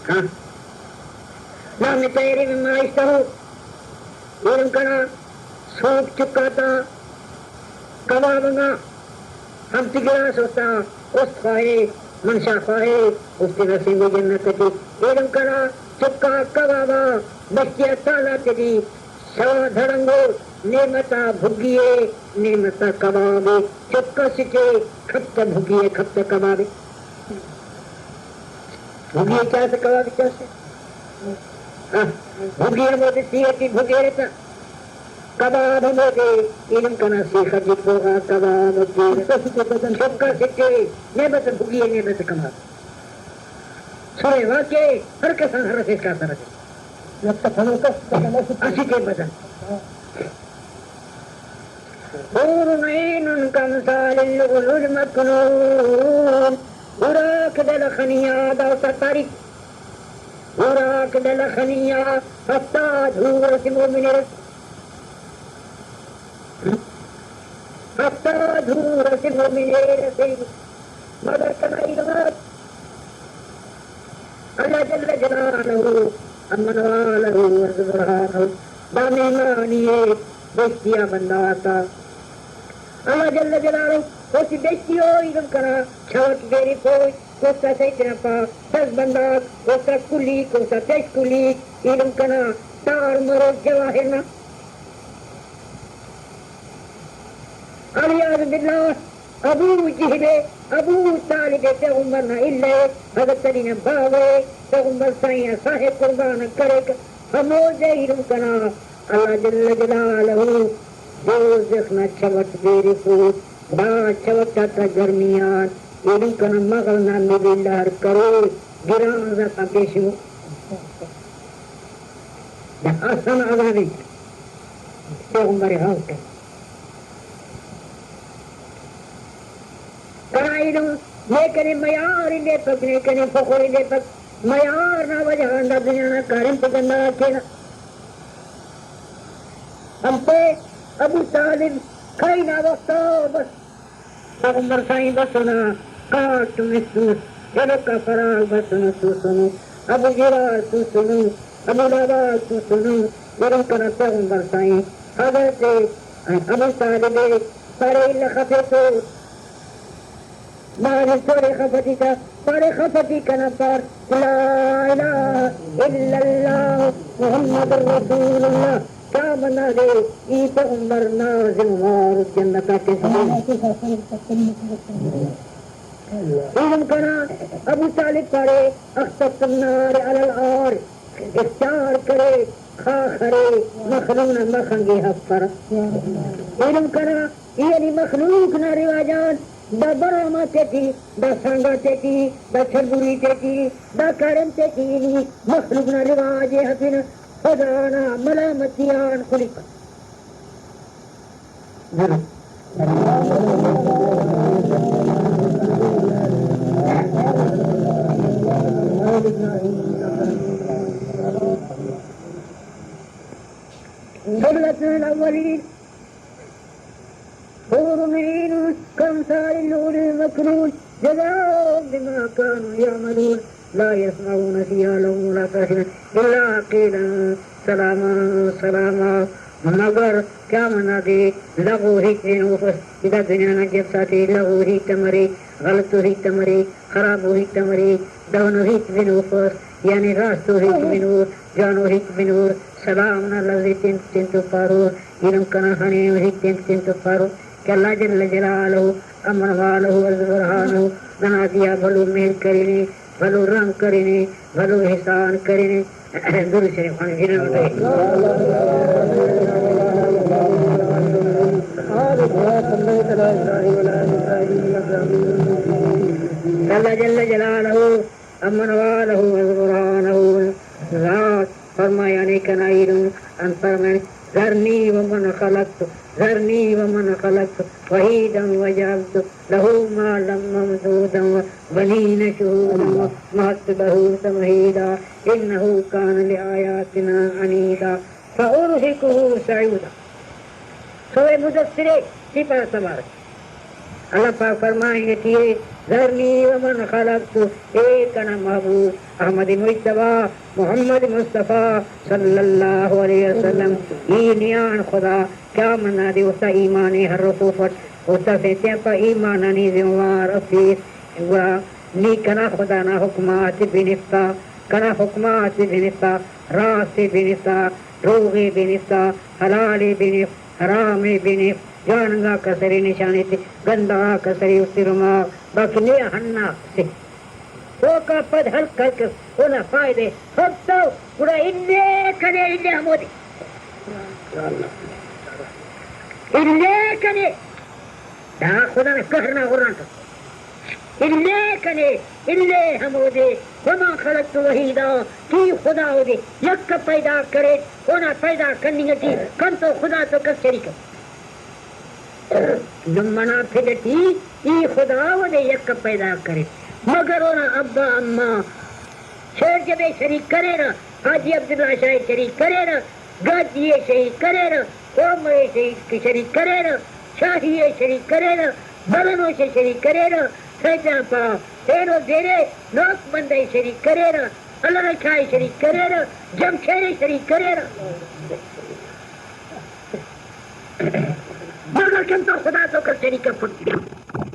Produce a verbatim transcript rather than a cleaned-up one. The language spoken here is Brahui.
ہاں۔ لام تحریم ما اشتہو، ایلم کنا سوب چکا تا کباب انگا ہم پگڑاس اوفتا است خواہے، منشا خواہے، اوفتے رسینگو جنت ٹی۔ ایلم کنا چکا کبابا بشتیا تالا تیٹی سوا دھڑنگو، نعمت آ بھگی ءِ، نعمت آ کباب ءِ، چک اسٹ ءِ، کھپ تہ بھگی ءِ، کھپ تہ کباب ءِ۔ بھگی ءِ چاسہ کباب ءِ چاسہ۔ آہ، بھگی ہمودے سیخ ٹی بھگیرہ تہ کباب ہمودے، ایلم کنا سیخ ٹی پوغا کباب ءِ۔ چک اسٹ ءِ، نعمت بھگی ءِ، نعمت کباب۔ سوئے واقعے ہر کس آن ہر اسیٹ کاسہ رسے۔ اسٹ ءِ بدن۔ حور عین کامثال اللؤلؤ المکنون۔ براق دل خنیا داتا تاریخ۔ براق دل خنیا ہفتاد حور اسہ مومن ءِ رس۔ ہفتاد حور اسہ مومن ءِ رسینگک، مگر کنا ایلم اٹ اللہ جل جلالہ عم منوالہ عز برہانہ دا مہمانی ءِ بہشتی آ بندغ آتا۔ اللہ جل جلالہ اوفتے بہشتی ءُ ایلم کنا چوٹ بیرفوئی، اوفتا سہی تینا پا دس بندغ، اوفتا کلیک، اوفتا پیش کلیک، ایلم کنا تار مروک جواہر نا۔ العیاذ باللہ، ابو جہل ءِ، ابو طالب ءِ، پیغمبر نا الہ ءِ، حضرت علی نا باوہ ءِ، پیغمبر سائیں آ ساہ قربان کریکہ، ہمودے ایلم کنا اللہ جل جلالہ دوزخ نا چوٹ بیرفوٹ، دا چوٹ آتا گرمی آن ایلم کنا مغل نا ملی لہر کرے، گرانز آتا پیشو۔ دا آسان عذابی پیغمبر غاوت۔ کنا ایلم نے کنے میار الیپک، نے کنے فخر الیپک، میار نا وجہ غان دا دنیا نا کاریم پہ گندہ کینہ۔ انتئے ابو طالب کھئی نا وخت آ بس پیغمبر سائیں بسنو، کاٹم مسنس، ایلو کفراک بسنو سوسنو، ابو جرار سوسنو، ابو لہب سوسنو، ایلم کنا پیغمبر سائیں حضرت ابو طالب ءِ پارے الخفے تو مہاجر تورے خف ٹی تا، پارے خف ٹی کنا پار لا الہ الا اللہ محمد رسول اللہ۔ چا بندغ دے ای پیغمبر نا ذمہ وار جنت آ تس۔ ایلم کنا ابو طالب پارے اخفق النار علی العار، افطار کرے خاخر ءِ مخلوق نا مخ انگے ہفر۔ ایلم کنا ای یعنی مخلوق نا رواج آن دا برام آتے ٹی، دا سانگ آتے ٹی، دا چھربوری تے ٹی، دا کاریم تے ٹی نی مخلوق نا رواج ءِ ہفنہ، خدا نا ملامتی آن خلیفہ۔ قبلة الأولين۔ حور عين كأمثال اللؤلؤ المكنون، جزاء بما كانوا يعملون، لا يسمعون فيها لغوا ولا تأثيما، إلا قيلا سلاما سلاما۔ مگر قیامت نا دے لغو ہیت بنوفس، ادا دنیا نا جلسہ تے لغو ہیت مریک، غلطو ہیت مریک، خرابو ہیت مریک، دہنو ہیت بنوفس، یعنی راستو ہیت بنور، جوانو ہیت بنور، سلام نا لفظ تین تین تو پارور۔ ایلم کنا ہنینو ہیت تین تین تو پارو کہ اللہ جل جلالہ امن والہ عز برہانہ ننا دیا بھلو مہر کرینے، بھلو رحم کرینے، بھلو احسان کرینے۔ درود شریف خوانو جناب۔ اللہ جل جلالہ امن والہ عز برہانہ ذات فرمایانے کنا ایلم ان فرمائے، ذرنی ومن خلقت، ذرنی ومن خلقت وحیدا وجعلت له مالا ممدودا وبنین شهودا ومهدت له تمهیدا، انه کان لآیاتنا عنیدا، سأرهقه صعودا۔ سورہ مدثر، سپاہ سوار۔ اللہ پاک فرمائنگ ٹی ءِ، ذرنی ومن خلقت، اے کنا محبوب احمد مجتبیٰ محمد مصطفیٰ صلی اللہ علیہ وسلم، ای نیان خدا، کیا منہ دے اوفتا ایمان ہرفوفٹ، اوفتا سے تیان پا ایمان آنی ذمہ وار افیس۔ گڑا نی کنا خدا نا حکم آتے بنفتا، کنا حکم آتے بنفتا، راست ءِ بنفتا، دروغ ءِ بنفتا، حلال ءِ بنف، حرام ءِ بنف، جوان انگا کسرے نشانے تے، گندا کسرے اسرما، باقی نے ہندا سے۔ اوکا پد ہلک ہلک اونا فائدہ ءِ ہفتو، گڑا اِلے کنے، اِلے ہمودے۔ اِلے کنے۔ دا خدا نا قہر نا غران تو۔ اِلے کنے، اِلے ہمودے، وما خلقت وحیدا، ای خدا اودے یک پیدا کرے، اونا پیدا کننگ ٹی کنتو خدا تو کس شریک اف؟ نم منا پھل ٹی ای خدا اودے یک پیدا کرے، مگر اونا ابا اماں شیر جبے شریک کریرہ، حاجی عبداللہ شاہ شریک کریرہ، گاجی ءِ شریک کریرہ، قوم ءِ شریک، شریک کریرہ، شاہی ءِ شریک کریرہ، بلنوش ءِ شریک کریرہ، سیدان پا اینو دیرے نوک بندہ ءِ شریک کریرہ، اللہ رکھا ءِ شریک کریرہ، جمشید ءِ شریک کریرہ۔ مگر کن تو خدا تو کس شریک افن۔